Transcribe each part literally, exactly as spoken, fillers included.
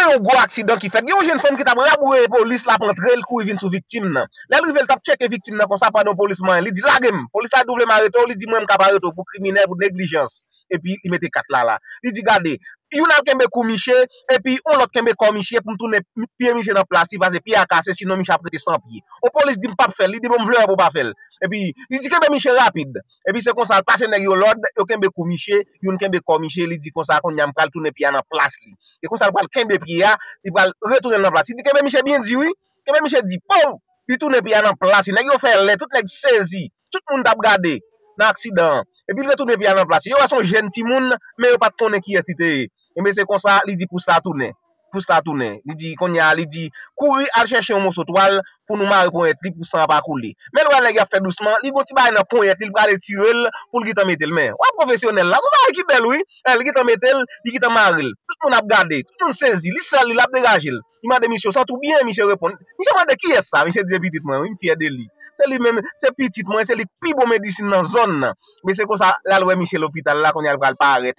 Yon gwo aksidan ki fèt. Gen yon jenn fanm ki t ap raboure polis, l ap antre, l kouri vin sou viktim nan. Lè l rive, l t ap tcheke viktim nan konsa pandan yon polis manyen. Li di, "Lage m." Polis la di, "Ou vle m arete w?" Li di, "Mwen, m ka arete w pou kriminèl, pou neglijans." Epi li mete kat la la. Li di, "Gade, youn al kenbe kou miche, epi yon lòt kenbe kò miche pou m tounen pye miche nan plas li, paske pye a kase, sinon miche ap rete san pye." Yon polis di, "M p ap fè l." Li di, "Bon, m vle wè pou w pa fè l." Epi li di, "Kenbe miche rapid." Epi se konsa, l pase nèg yo lòd, yo kenbe kou miche, youn kenbe kò miche, li di konsa, "Kounye a m pral tounen pye a nan plas li." E konsa, l pral kenbe pye a, li pral retounen l nan plas. Li di, "Kenbe miche byen di, wi." Kenbe miche di, pow! Li tounen pye a nan plas li. Nèg yo fè lè, tout nèg sezi. Tout moun t ap gade nan aksidan an. Epi l retounen pye a nan plas li. Yo wè se yon jèn timoun, men yo pa t konnen kiyès li te ye. Enben, se konsa, li di pous la tounen. Pous la tounen. Li di, kounye a, li di, "Kouri al chèche yon moso twal pou nou mare ponyèt li pou san an pa koule." Men l wè nèg y ap fè dousman, li gon ti bagay nan ponyèt li, li pral etire l pou l gentan mete l. Men, w ap pwofesyonèl la, se yon bagay ki bèl, wi. Li gentan mete l, li gentan mare l. Tout moun ap gade, tout moun sezi. Li sèl li, l ap degaje l. Li mande misye, "Ou santi w byen?" Misye reponn. Misye mande, "Kiyès sa?" Misye di, "Se pitit mwen, wi, m fyè de li. Se li menm, se pitit mwen, se li k pi bon medisin nan zòn nan." Men se konsa, l al wè misye lopital la, kounye a l pral parèt.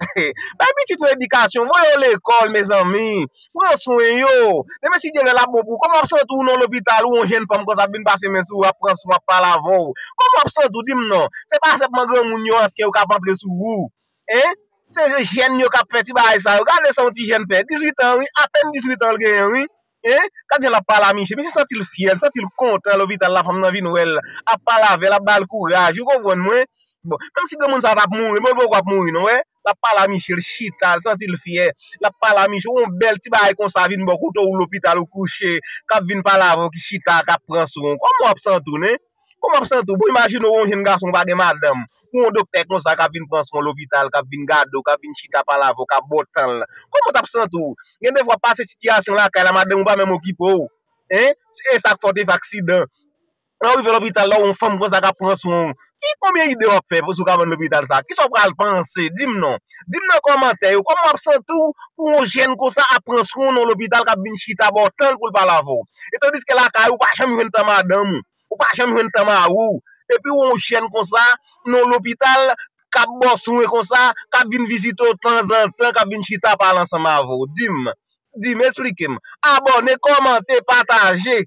Bay pitit nou edikasyon, voye yo lekòl, mezanmi. Pran swen yo. Demen si Dye vle, l ap bon pou ou. Kòman w ap santi w nan lopital, ou yon jèn fanm konsa ap vin pase men sou ou, ap pran swen, ap pale avè w? Kòman w ap santi w? Di m non. Se pa sèlman granmoun yo, ansyen yo k ap antre sou ou. Hein? Se jèn yo k ap fè ti bagay sa yo. Gade sa yon ti jèn fè. Dizuit an, wi. Apèn dizuit an l genyen, wi. Hein? Gad jan l ap pale a misye. Misye santi l fyè, l santi l kontan lopital la, fanm nan vin wè l, ap pale avè l, ap ba l kouraj. Ou konprann mwen? Bon, menm si granmoun sa t ap mouri, bon, l poko ap mouri, non, wè. L ap pale a misye, l chita, l santi l fyè. L ap pale a misye, yon bèl ti bagay konsa vin bò kote w lopital ou kouche, k ap vin pale avè w, ki chita, k ap pran swen w. Kòman w ap santi w, nen? Kòman w ap santi w? Bon, imajine w yon jèn gason, ou pa gen madanm. Ou yon doktè konsa k ap vin pran swen w lopital, k ap vin gade w, k ap vin chita pale avè w, k ap ba w tan l. Kòman w t ap santi w? Gen defwa w pase sitiyasyon lakay la, madanm ou pa menm okipe w. Hein? Se sa k fè w te fè aksidan. Lè w rive lopital la, w yon fanm konsa k ap pran swen w. Ki konbyen ide w ap fè pou si w ka vann lopital sa? Kisa w pral panse? Di m non. Di m nan kòmantè yo, kòman w ap santi w pou yon jèn konsa ap pran swen w nan lopital k ap vin chita ba w tan l pou l pale avè w? E tandiske lakay ou pa janm jwenn tan madanm ou. Ou pa janm jwenn tan mari w. Epi w yon jèn konsa nan lopital k ap ba w swen konsa, k ap vin vizite w tanzantan, k ap vin chita pale ansanm avè w. Di m, di m, esplike m. Abòne, kòmante, pataje.